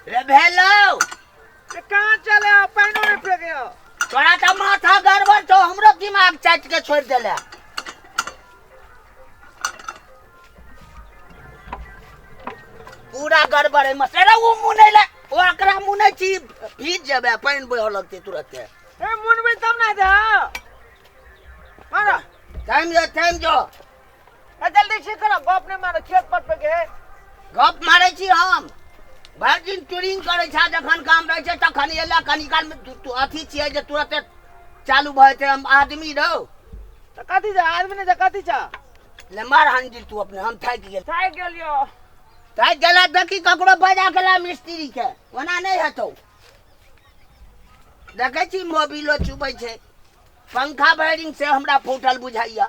रे भेलौ। रे कहाँ चले आ पानिओ नहि फेके हो। तोरा तऽ माथा गड़बड़ छौ, हमरो दिमाग चाटि के छोड़ि देले। पूरा गड़बड़ है मस्त। अरे ओ मुँह नहीं ले, ओ एकरा मुँह नहीं छी, भीज जेबे, पानि बह लगतै तुरते। ए मुनबै तब ना दे मारो। टाइम जो, टाइम जो। ए जल्दी ठीक करो, गप नहीं मारो, खेत पर पे के गप मारै छी हम। भरि दिन टूरिंग करै छै, जखन काम रहै छै तखन एला, कनी काल में तू अथी छियै जे तुरते चालू भऽ जेतै। हम आदमी रहो। तऽ कथी छै आदमी नहीं छै, कथी छै? ले मार हंडिल तू अपने, हम थाकि गेल। थाकि गेलियो। थाकि गेला, देखी ककरो बजा के ला मिस्त्री के, ओना नहि हेतौ। देखै छी मोबिलो चुबै छै, पंखा वायरिंग से हमरा फूटल बुझाइया।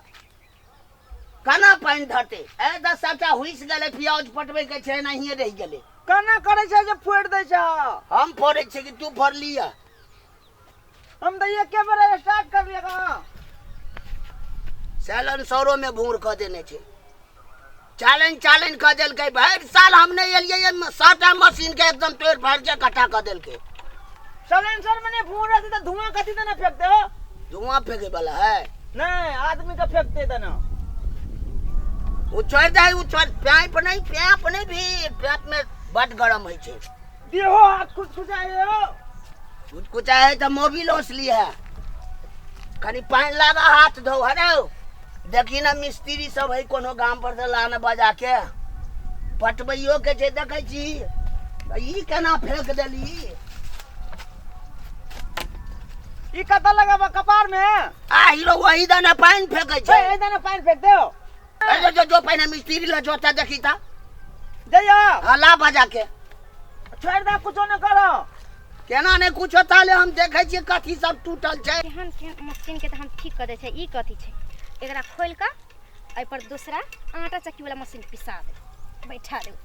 केना पानि धरतै? ए तऽ सबटा हुसि गेलै, प्याज पटबै के छै, एनाहिए रहि गेलै। केना करै छै जे फोड़ि दै छै? हम फोड़ै छियै कि तू फोड़लियै? हम तऽ एके बेर स्टार्ट करलियै कहाँ। साइलेंसरो में भूर कऽ देने छै, चालन चालन कऽ देलकै। भरि साल हम नहि एलियै, सबटा मशीन के एकदम तोड़ि फाड़ि के कटा कऽ देलकै। साइलेंसर में नहीं भूर रहतै तऽ धुआं कथी तऽ नहि फेकते हो? धुआं फेंके वाला है? नहीं, आदमी के फेंकते तऽ ना। ओ छोड़ि दे, ओ छोड़, पाइप नहीं, पाइप नहीं भी, पाइप में बड गरम होइ छै। देहो हाथ खुचखुचाइ हो। खुचखुचाइ है तऽ मोबिल ओसली है। कनि पानि लागा, हाथ धो। हरौ देखी ने, मिस्त्री सब है कोनो गाम पर से लान बजा के पटबैयो के छै। देखै छी ई केना फेंक देली? ई कतऽ लगाबऽ, कपार में? आ हीरो वही दने पानि फेंकै छै। ए दने पानि फेंक दे। ए जो जो, जो पहिने मिस्त्री ल जोता देखी ता। जइयो। हाँ, ला बजा के। छोड़ि दे, कुछो नहि करो। केना नहि कुछो? ताले हम देखै छियै कथी सब टूटल छै। केहन केहन मशीन के तऽ हम ठीक कऽ दै छै। ई कथी छै? एकरा खोलि कऽ एहिपर दोसरा आटा चक्की वाला मशीन पिसा देब, बैठा देब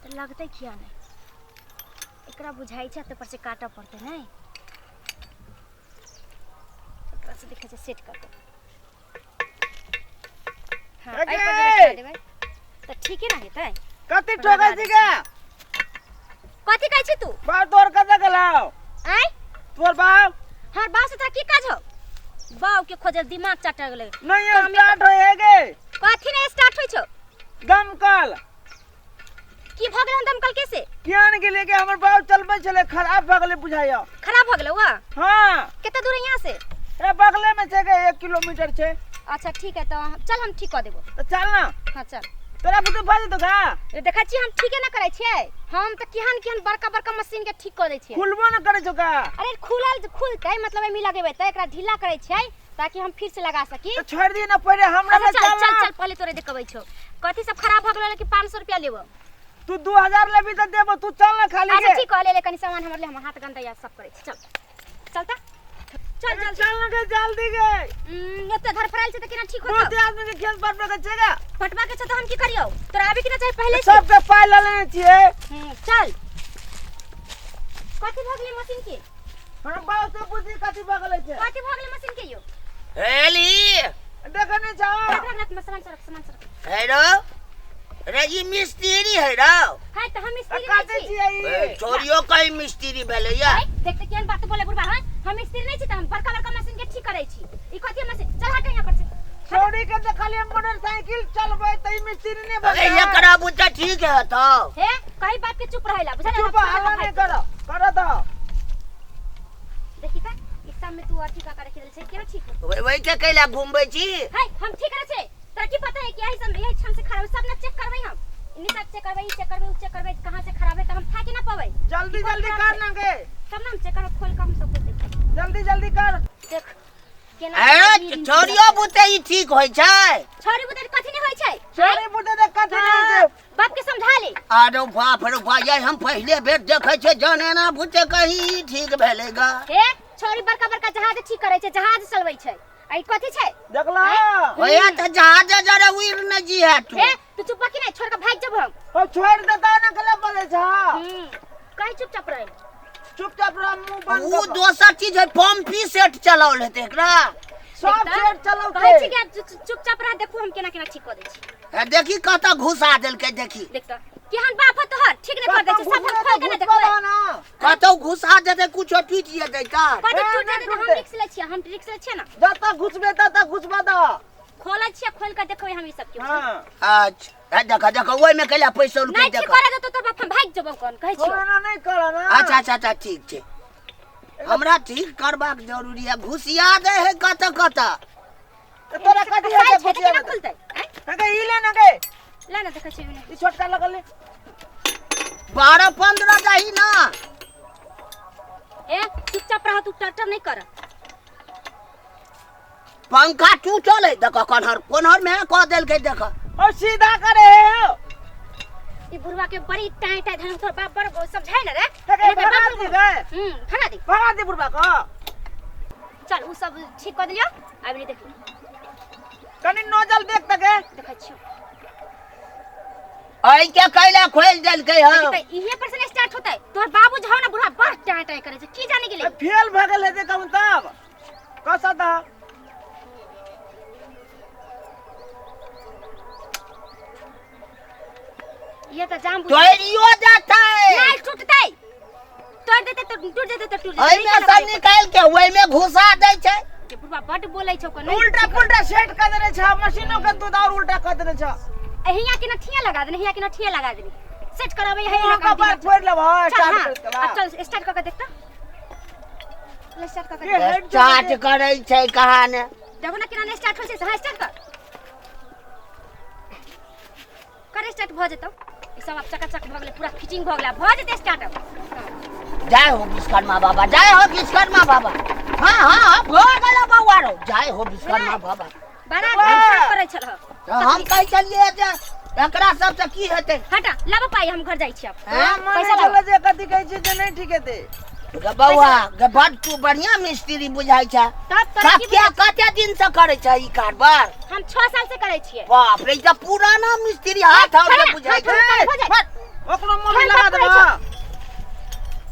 तऽ लगतै किया नहि? एकरा बुझाइ छै, ताहिपर से काटऽ पड़तै। नहि, एकरा से देखै छै सेट कऽ के। हाँ, एहिपर जे बैठा देबै तऽ ठीके ने हेतै। कथी ठोकै छी गे? कथी कहै छी तू? बाप तोर कतऽ गेलौ? आँय? तोर बाप? हमर बाप से तोरा की काज हौ? बाप के खोजल दिमाग चटक गेलै। नहीं स्टार्ट होय है गे। कथी नहीं स्टार्ट होय छौ? दमकल। की भऽ गेल हन दमकल के से? किया ने गेलियै के, हमर बाप चलबै छलै, खराब भऽ गेलै बुझाइया। खराब भऽ गेलै वा? हाँ। कते दूर है यहाँ से? ए बगले में छै गे, 1 किलोमीटर छै। अच्छा ठीक है, तो चल हम ठीक कऽ देबो। तो चल ना। हाँ चल। तोरा बुते भऽ जेतौ का? रे देखै छी हम ठीके ना करै छियै। हम तऽ केहन केहन बड़का बड़का मशीन के ठीक कऽ दै छियै। खुलबो ना करै छौ का? अरे खुलल खुलतै, मतलब एहिमे लगेबै तऽ एकरा ढीला करै छियै ताकि हम फिर से लगा सकी। तो छोड़ दिए ना पहिले हमरा अच्छा में। चल चल चल ना। चल, पहले तोरे देखबै छौ कथी सब खराब भऽ गेल कि 500 रुपया लेबो। तू 2000 लेबी तऽ देबो, तू चल ना खाली अच्छा के। ठीक है, ले ले कनी सामान हमर, ले, हमर हाथ गंदा या सब करै छी। चल चल त चल अरे चल चल ना गे जल्दी गे। एते धरफरायल छै तऽ केना ठीक होतौ? बहुते आदमी के खेत पटबै के छै गे। पटवा के छै तऽ हम की करियौ? तोरा आबे के ना चाही पहिले से। सबके पाइ लऽ लेने छियै। चल। कथी भऽ गेलै मशीन के? हम बाप से पूछी कथी भऽ गेलै छै। कथी भऽ गेलै मशीन के यौ? एली देखै नहि छौ? रख रख रख, सामान सरक, सामान सरक। है रो रे, ई मिस्त्री है रो। है तऽ हम मिस्त्री कथी नहि छी। छियै ए, ई? छोड़ियो कहीं मिस्त्री भेलै या। है, देखते केहन बात बोले बुढ़बा है। हम मिस्त्री नहीं छी तऽ हम बड़का बड़का मशीन के ठीक करै छी। ई कथी है मशीन? चल हट यहाँ पर से। छौड़ी के देखलियै मोटरसाइकिल चलबै तऽ ई मिस्त्री नहि अरे बनतै। एकरा बुझा ठीक है तो। हे कही बात के चुप रहेला बुझल? चुप, हल्ला नहि कर, कर दऽ। देखी त ई सब में तू अथी का करे छै, केना ठीक होतौ? वही वही के कैला घूमबै छी? है हम ठीक करे छै, तोरा की पता है कि यही सब यही क्षण से खराब है? सब ना चेक करबै हम, इन्हीं सब चेक करबै, ई चेक करबै, उ चेक करबै, कहां से खराब है त हम थाकि ना पबै। जल्दी की कोन जल्दी खराब कर छै? ना गे। तब ना हम चेक करब, खोल के हम सब कुछ देखबै। जल्दी जल्दी कर। देख केना अरे छोड़ियो बुते ई ठीक होइ छै? छोड़ी बुते कथी नहीं होइ छै? छोड़ी बुते तऽ कथी नहि होइ छै? बाप के समझा ले। अरे बाप रे बाप, ये हम पहले बेर देखै छै जन एना बुते कहीं ई ठीक भेलै गा। हे छोड़ी बड़का बड़का जहाज ठीक करै छै, जहाज चलबै छै, आ ई कथी छै? देखला? होया तऽ जहाज जरे उड़ न जी है तू। हे तू चुप की नहीं, छोड़ के भाग जब हम। ओ छोड़ देता ना, गलत बोले छ। कहीं चुपचाप रहे। चुपचाप रह, मुंह बंद उ कर। दोसर चीज है, पंपी सेट चलाओल हेतै एकरा। सब सेट चलौते। कहै छी कि चुपचाप रह, देखू हम केना केना ठीक कऽ दै छी। ए, देखी कतऽ घुसा देलकै देखी। देख तऽ केहन बाप है तोहर, ठीक नहि कर दै छै सब, हम खोल के नहि देखबै। ना कतौ घुसा देतै कुछो टूटि जेतै तऽ। कतौ ए, टूट नहि जेतै तऽ हम टूटतै। रिक्स लै छियै, हम रिक्स लै छियै ना। जतऽ घुसबे ततऽ घुसबा दऽ। खोलै छियै, खोल के देखबै हम ई सब के। हाँ अच्छा, ए, देख देख ओहिमे कैला पैसा नहि देख। ठीक करे देतौ तोर बाप, हम भागि जेबौ। कोन कहै छियौ? ना नहीं कर ना। अच्छा अच्छा अच्छा, ठीक छै, हमरा ठीक करबाक जरूरी है। घुसिया दे है कतऽ कतऽ। तो तोरा कथी है? साइज छै तऽ केना खुलतै आँय? गे ई ले ना गे। ला ना, देखै छियै ओने। ई छोटका लगल ले। 12 15 दही ना। ए चुपचाप रह तू, टटर नहीं कर। पंखा टूटल है देख, कोनहर कोनहर में कह देलकै देख। और सीधा करे हो। ई बुढ़वा के बड़ी टाइं टाइं धन, तोर बाप बड़ समझाइ ना रे। हे एकर भगा बाप दी गे। भगा दी। भगा दी बुढ़बा को। चल उ सब ठीक कर दिलियो, आबि नहीं देखी। कनी नोजल देख त गे। देखै छियौ। ऐ के कैला खोलि देलकै हँ? तऽ इहे पर से स्टार्ट होतै। तोर बाबू जाओ ना, बुढ़वा बड़ टाइं टाइं करै छै, की जाने गेलै। फेल भ गेल हेतै कहूँ तब कसा द। ये तऽ जाम बुझ तोड़ियो देतै। नहीं टूटतै, तोड़ देतै तऽ टूट जेतै, तऽ टूट जेतै। एहिमे से निकालि के ओहिमे घुसा दै छै। के बुढ़वा बड बोलै छौ को नहीं। उल्टा पुल्टा सेट कर देने छ मशीनो के, दूध और उल्टा कर देने छ। हियां के नठिया लगा देने, हियां के नठिया लगा देने, सेट कराबै है। वहाँ का बार फोड़ लेब। हां, चल स्टार्ट हाँ कर के अब चल स्टार्ट कर के देख तऽ, ले स्टार्ट कर के ये देख। हेड स्टार्ट करै छै कहाँ ने। देखो ना केना स्टार्ट होइ छै। हाँ स्टार्ट कर कर, स्टार्ट भऽ जेतौ। ई सब आब चकाचक भऽ गेलै, पूरा फिटिंग भऽ गेलै, भऽ जेतै स्टार्ट अब। जय हो विश्वकर्मा बाबा, जय हो विश्वकर्मा बाबा। हाँ हाँ हाँ, भऽ गेलो बौआ रो, जय हो विश्वकर्मा बाबा। बड़ा वाह। घमसार करै छलह। तऽ हम कहै छलियै जे एकरा सबसँ की हेतै। हटा लाबऽ पाइ, हम घर जाइ छी आब। हैं? पैसा पैसा लाबऽ। जे कथी कहै छै जे नहीं ठीक हेतै। गे बौआ गे, बड तू बढ़िया मिस्त्री बुझाइ छै। तब तोरा की कते बुझाइ? कते दिन से करै छै ई कारबार? हम 6 साल से करै छियै। बाप रे, ई तऽ पुराना मिस्त्री हाथ और के बुझाइ छै। हट, हो जाए। ओकरो मोबिल फोन लगा पर देबऽ।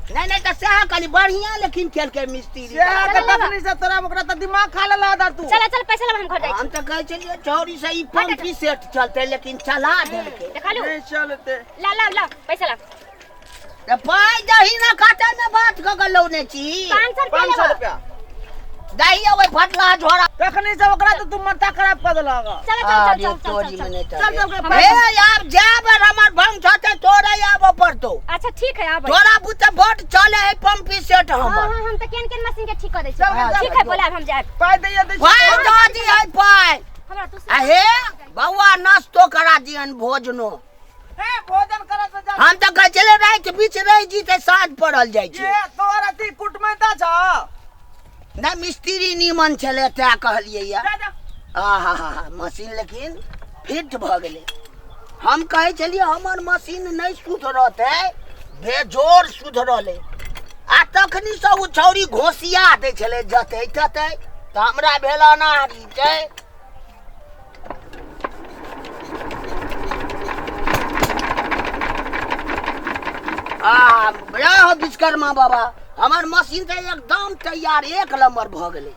नहीं नहीं, तऽ सएह कहली, बढ़िया लेकिन केलकै मिस्त्री। से के चल, तखनी से तोरा ओकरा तऽ दिमाग खा लेला आधा तू। चल चल, पैसा लाबऽ, हम घर जाइ हम छी। तऽ कहै छलियै छौरी से ई पंपी सेट चलतै, लेकिन चला देलकै। देखा लू। नहीं चलते। ला ला ला पैसा ला। तऽ पाइ दही ना, काटे में बात कऽ के लौने छी। 500 रुपया 500 लेबऽ। रुपया दही ओहि फटला झोरा। तखनी से ओकरा तऽ तू माथा खराब कर देलक। चल चल चल अरे चल चल तोरी चल में नहीं चल चल चल। के हे आब जाब हमर भंग छते तोरे आबऽ पड़तौ। अच्छा ठीक है, आबै। तोरा बुते बड चले है पंपी सेट हाँ हमर। हाँ, हम तऽ केन केन मशीन के ठीक कर दै चल, छियै। चल, ठीक है, बोलाब, हम जायब। पाइ दैया दै पाइ दऽ दिहै पाइ। हमरा दूसरा आ हे बौआ, नाश्तो करा दिहन, भोजनो। हे भोजन करत तऽ जा। हम तऽ कहै छलियै राति बीच रहि जीतै, साँझ पड़ल जाइ छै। ये तोहर अथी कुटमैता छ। नहि, मिस्त्री नीमन छलै तैं कहलियै या। जा जा। आहा हा हा, मशीन लेकिन फिट भऽ गेलै। हम कहै छलियै हमर मशीन नहि सुधरतै, बेजोड़ सुधरलै। आ तखनी से ओ छौरी घोसिया दै छलै जतै ततै, तऽ हमरा भेल अनारी छै। आ जय हो विश्वकर्मा बाबा, हमर मशीन तऽ एकदम तैयार एक नंबर भऽ गेलै।